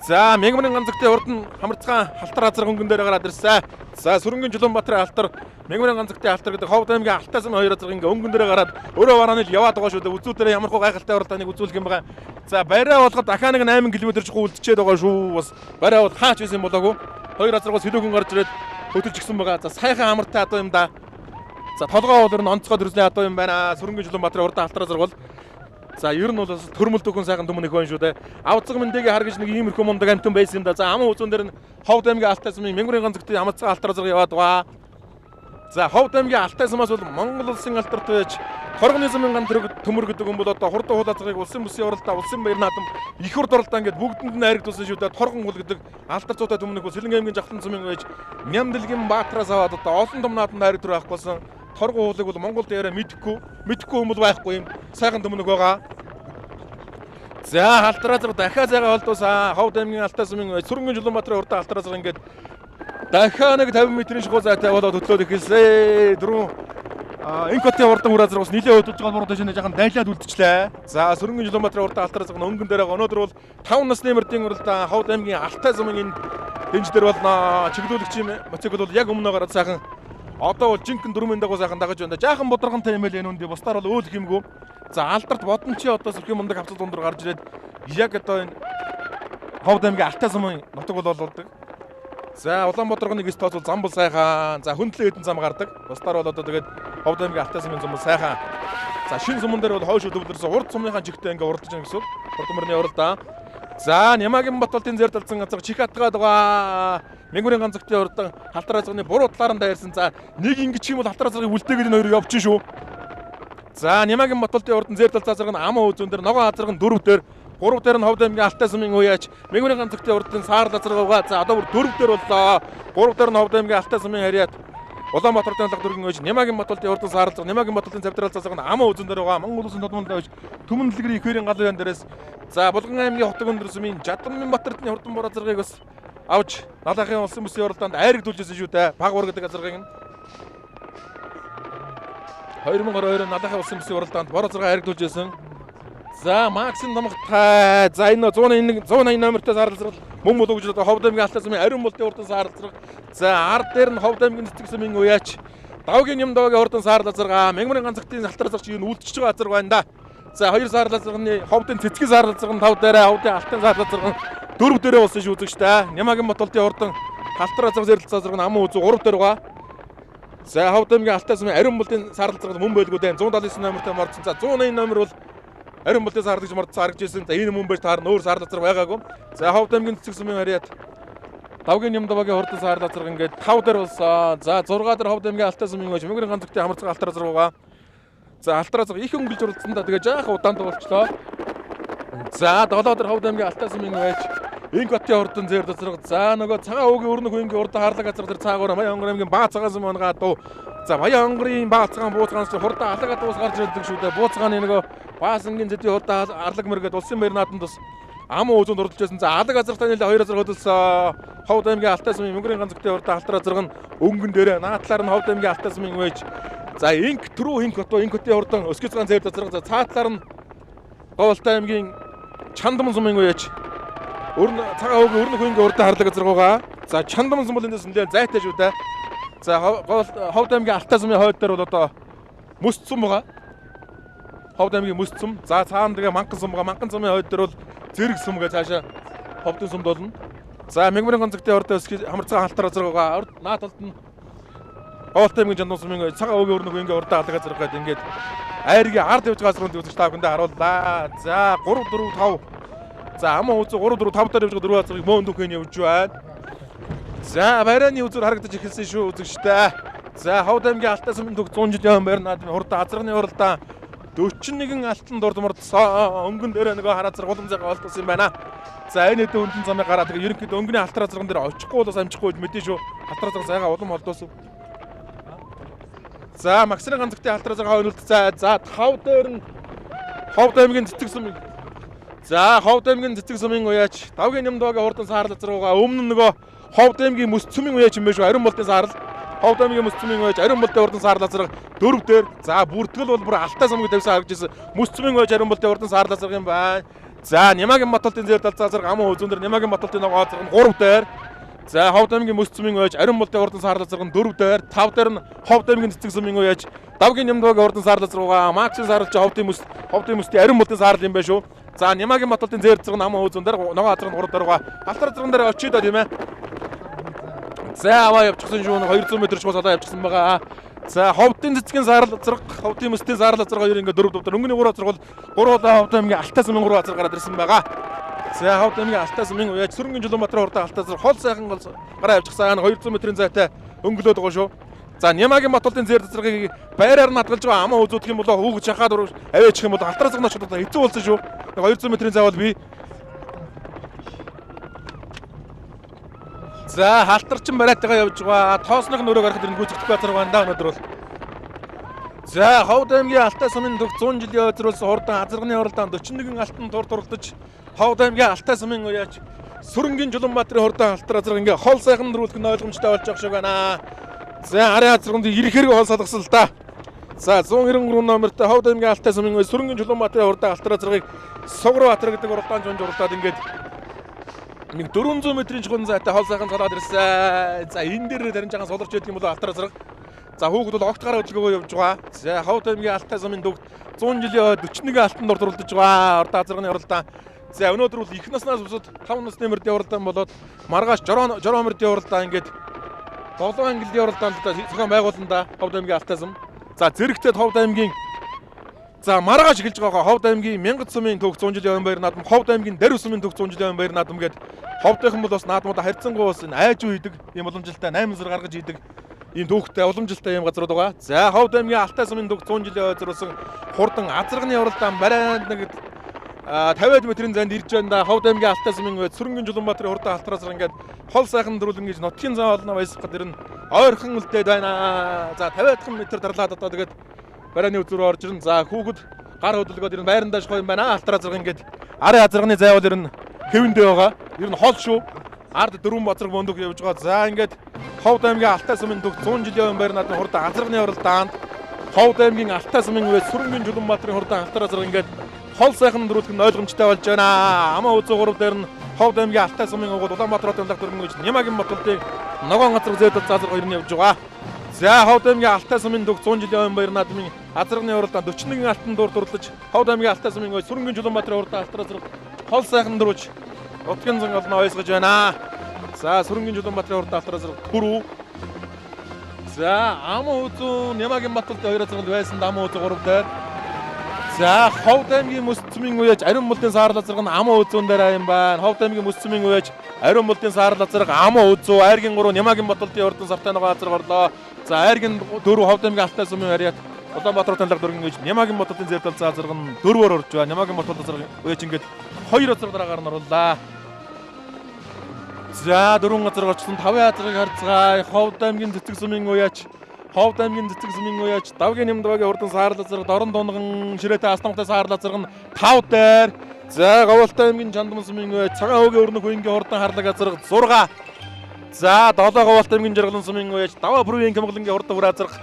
Speaker 1: За Мягмарын ганцагтын хурдан хамарцгаан халтар газар хөнгөн дээр гараад ирсэн. За Сүрэнгийн Жулуунбаатарын халтар, Мягмарын ганцагтын халтар гэдэг Ховд аймгийн Алтай сумын хоёр газар ингээ өнгөн дээр гараад өөрөө варааны л яваад байгаа шүү дээ. Үзүүлдэрээ ямар хөө гайхалтай уралдааныг үзүүлэх юм байгаа. За барай болгоод дахиад нэг 8 км чухал үлдчихэд байгаа шүү. Бас барай бол хаач байсан болоогүй. Хоёр газаргаас хөлөөхөн гарч ирээд хөтөлж гисэн байгаа. За сайхан амартай адуу юм да. За толгой бол ер нь онцгой төрсний адуу юм байна. Сүрэнгийн Жулуунбаатарын урдан халтар газар бол за ер нь бол төрмөл дөхөн сайхан төмөн их байна шүү дээ. Авцаг мэндийг харгаж нэг иймэрхүү мундаг амтан байсан юм да. За аман үзүүн дээр нь Ховд аймгийн Алтай сумын Мянгарын ганцагтын амцгаа алтар зэрэг яваад байгаа. За Ховд аймгийн Алтай сумаас бол Монгол улсын алдарт байж Торгоны сумын ган төмөр гэдэг юм бол одоо хурдан хулаацгийг улсын бүсийн уралдаа, улсын баяр наадам их урд уралдаа ингээд бүгдэнд нь айрагдуулсан шүү дээ. Торгон хул гэдэг алдар зуутай төмөн их бол Сэлэнгэ аймгийн Жавхлан сумын байж Нямдэлгийн Баатараас аваад одоо олон том наадамд айрагдвар байхгүй болсон. Торгон хуулыг бол Монголд яриа мэдэхгүй юм бол байхгүй юм сайхан төмөнөг байгаа. За халтраа зэрэг дахиад зайгаа холдуулсан. Ховд аймгийн Алтай сумын Сүрэнгийн Жулуунбаатарын урдан алтараа зэрэг ингээд дахиад нэг 50 метрийн шухуу зайтай болоод хөтлөөд эхэлсэн. Дөрөв инк хотын урдан хүрээ зэрэг бас нилээ хөдөлж байгаа буруу тийш жаахан дайлаад үлдчихлээ. За Сүрэнгийн Жулуунбаатарын урдан алтараа зэрэг өнгөн дээр байгаа. Өнөөдөр бол 5 насны мөрдийн уралдаан Ховд аймгийн Алтай сумын энэ дэнж дээр болно. Чиглүүлэгчийн мотоцикл бол яг өмнө гараад сайхан одоо бол жинхэнэ дөрмийн дагуу сайхан дагаж байна. Жаахан бударгантай юм байл энэ үндэ бусдаар бол өөлөх юмгүй. За алдарт бодон чи одоо сөрхийн мундаг хавцал дундор гарч ирээд яг одоо энэ Ховд аймгийн Алтай сумын нутаг бол болдог. За Улаанбаатарны гис тооцвол зам бол сайхан. За хөндлөн хэдэн зам гардаг. Бусдаар бол одоо тэгээд Ховд аймгийн Алтай сумын зам бол сайхан. За шинэ суман дээр бол хойш төвлөрсөн урд сумынхаа жигтэй ингээ уралдаж байгаа гэсэн үг. Хурдан мөрний уралдаан. За Нямагийн Батолтын зэр талцсан газар чих атгаад байгаа. Мэнгүрийн ганцагтын урдан халтар азганы буруу талаар нь дайрсан. За нэг ингэж юм бол халтар азгыг үлдээгээд энэ хоёр явчих шүү. За Нямагийн Батолтын урдан зэр талцсан азарга нь аман үзүүн дээр ногоон азарга нь дөрөв дээр 3 дээр нь Ховд аймгийн Алтай сумын уяач Мэнгүрийн ганцагтын урдын саарл азарга байгаа. За одоо бүр 4 дээр боллоо. 3 дээр нь Ховд аймгийн Алтай сумын харьяат Улаанбаатарын лаг дөргөн өж Нямагийн Батолтын урдан саарл Нямагийн Батолтын цавдрал засаг нь аман үзэн дээр байгаа. Монгол улсын тодмонд өж Түмэн дэлгэрийн их хоёрын галын ян дээрээс за Булган аймгийн хотог өндөр сумын Жадамын Батэртний хурдан бор азаргыг бас авч Налахын улсын бүсийн уралдаанд айрагдуулжсэн шүү дээ. Баг бор гэдэг азаргыг нь 2022 Налахын улсын бүсийн уралдаанд бор азарга айрагдуулжсэн. За Максим намгтай. За энэ 181 180 номертой саарлцрал мөн болов гэж одоо Ховд аймгийн Алтай сумын ариун болтын урдан саарлцрал. За ард дээр нь Ховд аймгийн цэцэг сумын уяач Давгийн юм давгийн урдан саарлцрага Мянгамрын ганцагтын алтар азарч юу үлдчихэж байгаа азар байна да. За хоёр саарлцрагны Ховдын цэцгийн саарлцраг нь 5 дээрээ Ховдын Алтан саарлцраг нь 4 дээрээ болсон шүү үзэгчтэй. Нямагийн Батолтын урдан алтар азар зэрэлцээ азарг нь аман үзүү 3 дээр байгаа. За Ховд аймгийн Алтай сумын ариун болтын саарлцраг мөн байлгүй дээ. 179 номертой мордсон. За 180 номер бол ариун болтын саарлаж мордсон харагдж ирсэн. За энэ мөн байж таарна өөр саарлал зэрэг байгаагүй. За Ховд аймгийн цэцэг сумын харьяат Давгийн юм давгийн хурдан саарлал зэрэг ингээд 5 дээр болсон. За 6 дээр Ховд аймгийн Алтай сумын байж Мөнгөрийн ганцагтын хамарцгаа алтар зэрэг байгаа. За алтар зэрэг их өнгөлж уралдсан да тэгээ жаахан удаан болчлоо. За 7 дээр Ховд аймгийн Алтай сумын байж Инк хотын хурдан зэр зэрэг. За нөгөө цагаан өвгийн өрнөх үеийн урдан харлаг газар дээр цаагаараа Маян онгор аймгийн баа цагаан сум унгаа дуу. За Баян онгорын баа цагаан бууцгаанс хурдан алаг адуус гарч ирдэг шүү дээ. Бууцгааны нөгөө Баасангийн зэдийн хурдан арлаг мөргээд улсын баяр нааданд бас аман үзүүнд урдалж байсан. За алаг азартай нийлээ хоёр азар хөдөлсөн. Ховд аймгийн Алтай сумын Мөнгөрийн ганцагтын хурдан алтар азарга нь өнгөн дээрээ наадлаар нь Ховд аймгийн Алтай сумын байж. За инк түрүү инк хотоо инк хотын хурдан өсгий цагаан зэр азарга. За цаатлаар нь Говьалтай аймгийн Чандаман сумын үеч өрн цагаан өвгийн өрнөх үеийн урдан харлаг газар байгаа. За Чандаман сум бол эндээс нэлээд зайтай шүү дээ. За Ховд аймгийн Алтай сумын хойд дээр бол одоо мөс сум байгаа. Ховд аймгийн мөс сум. За цаана тэгээ Манкан сум байгаа. Манкан сумын хойд дээр бол зэрэг сум гэж цаашаа Ховдын сумд болно. За Мянгамрын ганцагтын урд өсгий хамарцгаан алтар газар байгаа. Урд наад талд нь Ховд аймгийн Чандаман сумын цагаан өвгийн өрнөх үеийн урдан харлаг газар гэдэг ингээд айргийн ард явж байгаа газрын үзэгч та бүхэндээ харууллаа. За 3 4 5. За аман үзүү 3 4 5 дээр явж байгаа дөрвөн азарыг мөн дүүхэн явж байна. За барайны үзүүр харагдаж эхэлсэн шүү үзэгчтэй. За Ховд аймгийн Алтай сумын төгс 100 жилийн өмнө барин наадмын хурдан азарганы уралдаан 41 алтан дурд мордсон. Өнгөн дээр нөгөө хараа зэрэг улам зайгаа олдсон юм байна. За энэ хэдэн хүндэн замыг гараад тэгээ ерөнхийдөө өнгөний алтар азарган дээр очихгүй бол бас амжихгүй гэж мэдэн шүү. Алтар азарга зайгаа улам олдсон. За Максрын ганцагтын алтар азарга хойнолцсон. За 5 дээр нь Ховд аймгийн цэцэг сумын За Ховд аймгийн цэцэг сумын уяач Давгийн нямдвагийн хурдан саарл азар байгаа. Өмнө нь нөгөө Ховд аймгийн мөс цөмийн уяач юм байна шүү. Ариун болтын саарл. Ховд аймгийн мөс цөмийн уяач ариун болтын хурдан саарл азар 4 дээр. За бүртгэл бол бүр Алтай сумыг тавьсан харагдаж ирсэн. Мөс цөмийн уяач ариун болтын хурдан саарл азар юм байна. За Нямагийн Батолтын зэр талцаа азар аман үзүүн дээр Нямагийн Батолтын ногоо азар нь 3 дээр. За Ховд аймгийн мөс цөмийн уяач ариун болтын хурдан саарл азар нь 4 дээр. 5 дээр нь Ховд аймгийн цэцэг сумын уяач Давгийн нямдвагийн хурдан саарл азар байгаа. Максийн саарлч Ховдын мөсний ариун болтын саарл юм байна шүү. За Нямагийн Батолтын зэр зэрэг наман үзүүн дээр ногоо азар нь 3 дээр байгаа. Алтар азарган дээр очие доо тийм ээ. За аваа явчихсан шүү. 200 м чухал салаа явчихсан байгаа. За Ховдын цэцгийн саарл азарга, Ховдын мөсний саарл азарга хоёр ингээд 4 дээр. Өнгөний 3 азарга бол 3 удаа Ховд аймгийн Алтай сумын 3 азар гараад ирсэн байгаа. За Ховд аймгийн Алтай сумын уяач Сүрэнгийн Жулуунбаатарын хурдан Алтай азар хол сайхан гол гараа явчихсан. 200 м-ийн зайтай өнгөлөөд байгаа шүү. За Нямагийн Батолтын зэр зэргийг байраар нь хадгалж байгаа аман үзүүлэх юм бол хүүгж шахаад аваачих юм бол алтар азарга очиход хэцүү болсон шүү. 200 м-ийн зай бол би. За халтарчин барайтайгаа явж байгаа. Тоосных нөрөө гарахад энэ гүйцэтгэх газар байна да өнөөдөр бол. За Ховд аймгийн Алтай сумын төгс 100 жилийн ойзруулсан хурдан азарганы уралдаанд 41 алтан тур туралдаж Ховд аймгийн Алтай сумын уяач Сүрэнгийн Жулуунбаатарын хурдан алтар азарга ингээ хол сайхан дөрүүлэх нь ойлгомжтой болж байгаа шиг байна. За арын азарганд ирэх хэрэг хол салгасан л да. За 193 номертой Ховд аймгийн Алтай сумын уяач Сүрэнгийн Жулуунбаатарын хурдан алтар азаргыг Сугар Баатар гэдэг уралдаан жунж уралдаад ингээд нэг 400 м-ийн чухал зайтай хол сайхан цолоод ирсэн. За энэ дээр тарин жахан суларч байдаг юм бол алтар азарга. За хүүхэд бол огт гараа хөдөлгөөгөө явж байгаа. За Ховд аймгийн Алтай сумын төгс 100 жилийн 41 алтан дор туралдаж байгаа. Ордон азарганы уралдаан. За өнөөдөр бол их наснаас бусад 5 насны мөрдийн уралдаан болоод маргааш 60 мөрдийн уралдаан ингээд 7 ангилын уралдаанд зохион байгуулна да. Ховд аймгийн Алтай сум. За зэрэгтэй Ховд аймгийн за маргааш эхэлж байгаа Ховд аймгийн Мянгат сумын төвх 100 жилийн оюун баяр наадам, Ховд аймгийн Даруй сумын төвх 100 жилийн оюун баяр наадам гээд Ховдынхан бол бас наадмуудаа харьцангуй бас энэ айжуу хийдэг, ийм уламжилтай 8 сар гаргаж хийдэг ийм төвхтэй уламжилтай ийм газрууд байгаа. За Ховд аймгийн Алтай сумын төвх 100 жилийн зориулсан хурдан азарганы уралдаан барайнд нэг 50 метрийн зайд ирж байна да. Ховд аймгийн Алтай сумын үед Сүрэнгийн Жулуунбаатарын хурдан алтраас ингээд хол сайхан дөрвөлэн гэж нутгийн зам олно баясгах тэр нь ойрхон үлдээд байна. За 50 метр дарлаад одоо тэгээд барайны үзүүр орж ирнэ. За хүүхэд гар хөдөлгөөд ер нь байрандаа шгүй юм байна. Алтраас ингээд арын азарганы зай бол ер нь хэвэндээ байгаа. Ер нь хол шүү. Ард дөрвөн базраг бөндөх явж байгаа. За ингээд Ховд аймгийн Алтай сумын төвх 100 жилийн оюун баяр наадмын хурдан азарганы уралдаанд Ховд аймгийн Алтай сумын үед Сүрэнгийн Жулуунбаатарын хурдан алтраас ингээд хол сайхан дөрвөлх нь ойлгомжтой болж байна. Амаа үзүү 3 дээр нь Ховд аймгийн Алтай сумын угууд Улаанбаатар хотын лаг дөрвөн гэж Нямагийн Батулдыг ногоон газар зэдэл заазар хоёр нь явж байгаа. За Ховд аймгийн Алтай сумын төвх 100 жилийн оюун баяр наадмын азарганы уралдаанд 41 алтан дуур дурлаж Ховд аймгийн Алтай сумын үед Сүрэнгийн Жулуунбаатарын хурдан алтраас хол сайхан дөрвөж нутгийн зан олноо ойсгож байна. За Сүрэнгийн Жулуунбаатарын хурдан алтраас түрүү. За Аман үзүү Нямагийн Батулдын хоёр азарганд байсан Аман үзүү 3 дээр. За Ховд аймгийн Мөс цөмийн үеэж Ариун мулдын саарл азарга нь Аман үзүүн дээр юм байна. Ховд аймгийн Мөс цөмийн үеэж Ариун мулдын саарл азарга Аман үзүү Айргийн 3 Нямагийн Батулдын хурдан сартай ногоон азарга орлоо. За Айргийн 4 Ховд аймгийн Алтай сумын хариат Улаанбаатар хотын лаг дөрвөн гэж Нямагийн Батулдын зэвдэл азарга нь 4-өөр орж байна. Нямагийн Батулд азарга үеэж ингээд 2 азарга дараагаар нь орлоо. За 4 газар орчлон 5 азаргыг харцгаая. Ховд аймгийн Цэцэг сумын үеэж Ховд аймгийн Цэцэг сумын үеэж Давгийн Нямдвагийн хурдан саарл азарга Дорн дунган ширээтэй Астамхтай саарл азарга нь 5 дээр. За Говьлтай аймгийн Чандман сумын үеэж Цагаан хөөгийн өрнөх үеийн хурдан харлаг азарга 6. За 7 Говьлтай аймгийн Жаргалан сумын үеэж Даваа бүрийн Кэмглэнгийн хурдан бүр азарга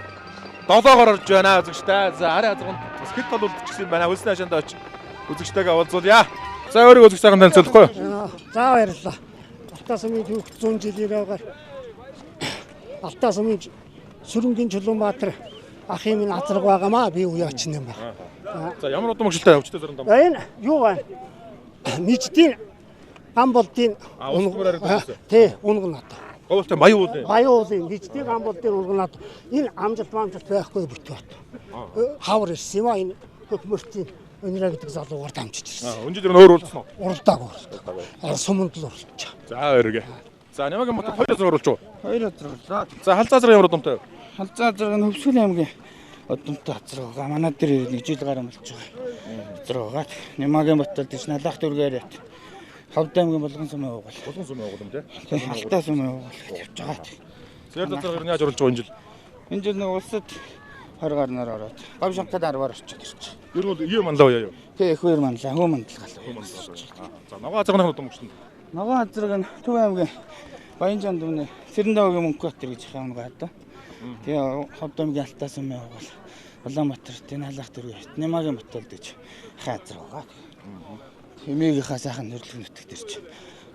Speaker 1: 7-оор орж байна үзэгчтэй. За арын азарга нь бас хэд тол үлдчихсэн юм байна. Хөлсний хашаанд очиж үзэгчтэйгээ уулзуулъя. За өөрийгөө үзэгч сайхан танилцуулахгүй юу?
Speaker 2: За баярлалаа. Алтай сумын төвх 100 жилийн авгаар Алтай сумын Сүрэнгийн Жулуунбаатар ахын минь азарга байгаамаа би үеач юм байна.
Speaker 1: За ямар удам өгшөлтэй өвчтөй зэрэг дам.
Speaker 2: Энэ юу байна? Нэгдийн гам болдын тий унган одоо.
Speaker 1: Говьлтай Баян уулын.
Speaker 2: Баян уулын нэгдийн гам болдын унган одоо. Энэ амжилт маамжилт байхгүй бүтээ бат. Хавар ирсэн юм а энэ хөхмөртийн Өнрөө гэдэг залуугаар дамжиж ирсэн.
Speaker 1: Өнжил ер нь өөр уулзсан уу?
Speaker 2: Уралдааг уралдаг. Суманд л уралдаж.
Speaker 1: За өргөө. За Нямагийн Батал 2 азар оруулж уу?
Speaker 3: 2 азар оруулаа.
Speaker 1: За Халзаа азар ямар удамтай вэ?
Speaker 3: Халзаа азар нь Хөвсгөл аймгийн удамтай азар байгаа. Манай дээр нэг жил гарan болж байгаа. Азар байгаа. Нямагийн Батал дэш налах дүүргээр ят. Ховд аймгийн Булган сумын уугуул.
Speaker 1: Булган сумын уугуул юм тий.
Speaker 3: Алтай сумын уугуул гэж явж байгаа.
Speaker 1: Зэр азар ер нь яаж оруулж байгаа энэ жил?
Speaker 3: Энэ жил нэг улсад 20 гарнаар ороод гав шанхад 10-аар очиж ирчих.
Speaker 1: Ер нь бол ие манлаа яа юу?
Speaker 3: Тий, их хоёр манлаа, хөө мандлаа.
Speaker 1: За ногоон азарганы удам өгсөн.
Speaker 3: Ногоон азарга нь Төв аймгийн Баянжан дүмний Сэрэндэвгийн Мөнхбаатар гэж хаан байгаа даа. Тэгээ Ховд аймгийн Алтай сумын уугуул Улаанбаатар тий налах дөрөв Нямагийн Баталд гэж хаа азар байгаа. Хэмээгийнхаа сайхан нөрлөх нутаг дээр чи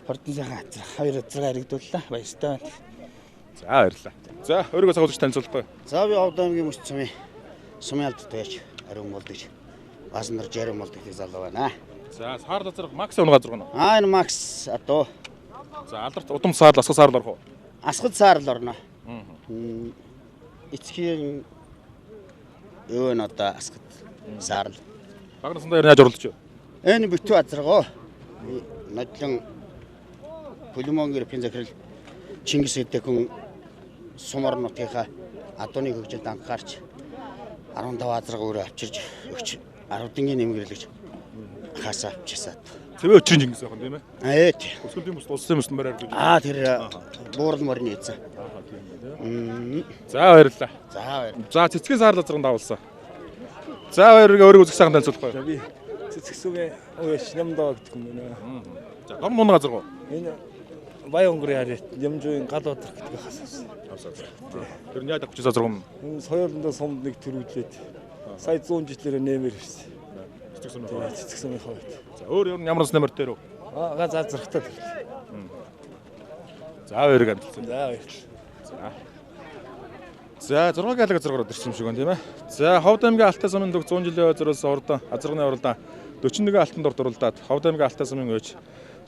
Speaker 3: хурдан сайхан азар хоёр азарга харагдууллаа. Баяртай байна.
Speaker 1: За баярлалаа. За өөрийгөө цагуулж танилцуулахгүй.
Speaker 4: За би Ховд аймгийн Мөс цумын сумын алд туяач Ариун мол гэж Баасан нар Жарин мол гэдэг залуу байна.
Speaker 1: За саарл азарга Макс унгаа азарга нь.
Speaker 4: Аа энэ Макс одоо.
Speaker 1: За алдарт удам саарл асгад саарл орох уу?
Speaker 4: Асгад саарл орно. Эцгийн юу н одоо асгад саарл.
Speaker 1: Багна сандаа ер нь яаж оруулж вэ?
Speaker 4: Энэ битүү азаргаа. Нодлон Пүлмон гэрпийн захирал Чингис эдэгхэн сумар нутгийнхаа адууны хөгжилд анхаарч 15 азарга өөрөө авчирж өгч 10-ын нэмгэрлэж хаасаа авчирсаад.
Speaker 1: Цэвэ өчрийн Чингис байх юм тийм ээ?
Speaker 4: Ээ тий.
Speaker 1: Өсгөлийн бүс улсын бүс бариар гэж.
Speaker 4: Аа тэр буурал морины эзэн.
Speaker 1: За баярлалаа.
Speaker 4: За баярлалаа.
Speaker 1: За цэцгийн саарл азарган дагуулсан. За баярыг өөрийгөө үзэх сайхан танилцуулахгүй.
Speaker 5: За би цэцэг сумын уяш нямдаа гэдэг юм байна.
Speaker 1: За дом мунаг азарга уу?
Speaker 5: Энэ Баян өнгөрийн харьяат Нямжуугийн гал бадар гэдэг хасаас.
Speaker 1: Тэр нь яаж авчих азарга юм?
Speaker 5: Энэ соёолондоо сумд нэг төрүүлээд сая 100 жилээр нэмэр ирсэн.
Speaker 1: Цэцэг сумын хувьд.
Speaker 5: Цэцэг сумын хувьд.
Speaker 1: За өөр ер нь ямар нэмэр дээр үү?
Speaker 5: Аа гац азаргатай төрлөө.
Speaker 1: За баярыг амжилт.
Speaker 5: За баярлалаа.
Speaker 1: За 6 галаг азаргаар ирсэн юм шиг байна тийм ээ. За Ховд аймгийн Алтай сумын төв 100 жилийн зориулсан урдан азарганы уралдаан 41 алтан дор дурлаад Ховд аймгийн Алтай сумын үеч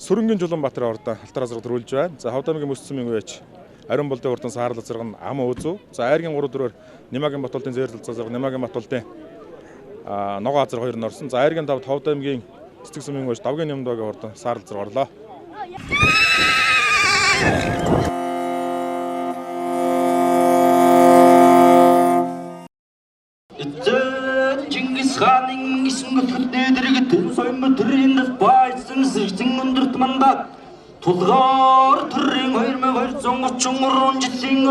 Speaker 1: Сүрэнгийн Жулуунбаатар ордон алтар азраг төрүүлж байна. За Ховд аймгийн Мөс сумын үеч Ариун болдын урдан саарл азраг нь Ам Өөзөө. За Айргийн 3 4-оор Нимагийн Батулдын зээрлэл азраг, Нимагийн Батулдын ногоо азраг хоёр нь орсон. За Айргийн 5-д Ховд аймгийн Цэцэг сумын үеч Давгийн Нямдогийн урдан саарл азраг орлоо.
Speaker 6: Эцэн Чингис хааны гисэн нээдэрэг соймот төрийн байсан сэргэн өндөрт мандат тулгаар төрийн 2233 жилийн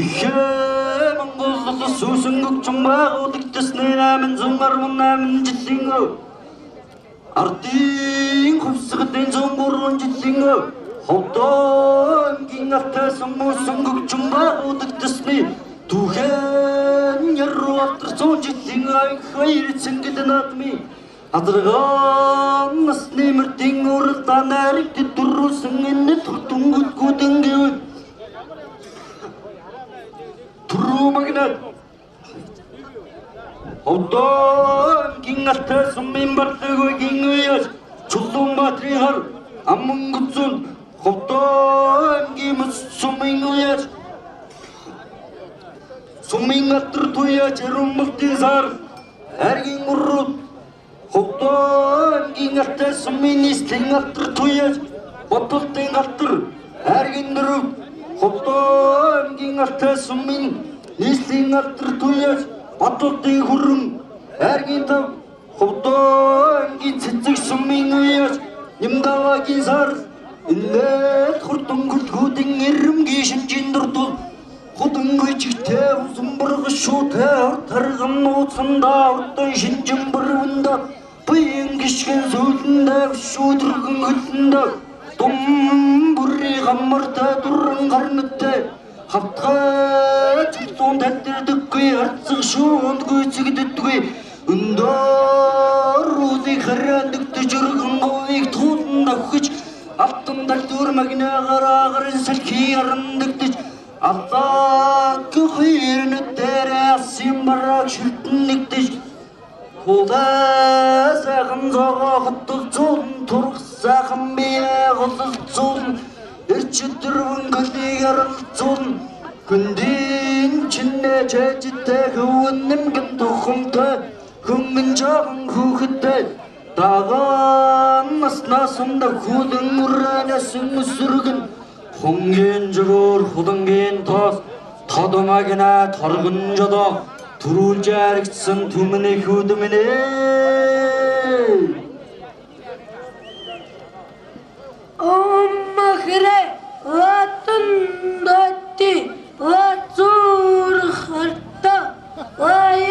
Speaker 6: ихээ Монгол улс сүсэнгөг байгуулагдсны 818 жилийн ардын хувьсгалын 103 жилийн Ховд аймгийн Алтай сумын байгуулагдсны түүхэн яруу 100 жилийн анх баяр цэнгэл наадмын азаргаан насны мөрдийн уралдаан аригт төрүүлсэн энэ төрдөнгөдгүүдэн гэвэл түрүү магнат Ховд аймгийн Алтай сумын барлагын үеэс Чулуунбаатарын хар Амангүцэн Ховд аймгийн Мөс сумын үеэс сумын алдар туяа Ариун сар Аргийн урууд Ховд аймгийн Алтай сумын нийслэлийн алдар туяа Батулдын алдар Аргийн дөрөв Ховд аймгийн Алтай сумын нийслэлийн алдар туяа Батулдын хүрэн Аргийн тав Ховд аймгийн Цэцэг сумын үеэс Нямдавагийн сар инээд хурдан хөлгүүдийн эрэмгийн шинжийн дурдвал худангүйчтэй усамбарг шүүтэй тарган нууцсандаа урдан шинжин бүрвэндэ буян гიშгэн сүүлэндэ шүүдэргэн хөлөндө дум бүрий гамартай дуран гарнаттай хавтгай чулуун тадирдэггүй арцэг шүүнд гүйцэгддэггүй өндөр үлийг хараандэгдэж өргөн говийг туулан давхиж алтан далдуур магнагаар агарын салхи арандэгдэж Аллах хирнээр асимбараг шүтэн нэгдэж худаа сайхан зогоо хотолцуун турх сайхан бие гололцуун эрч дөрвөн гөлийг аралцуун хүндийн чинээ чэжтэй хөвөн нэмгэн тухамтай хөнгөн жоохон хүүхэдтэй дагаан наснаас унда хүлэн мөрөнөөс өсөргөн хонгийн жогоор худангийн тоос тодомагна торгон жодоо төрүүлж аригдсан түмний хүүдмэнэ.
Speaker 7: Омхрэ латан дати лацур харта лаярган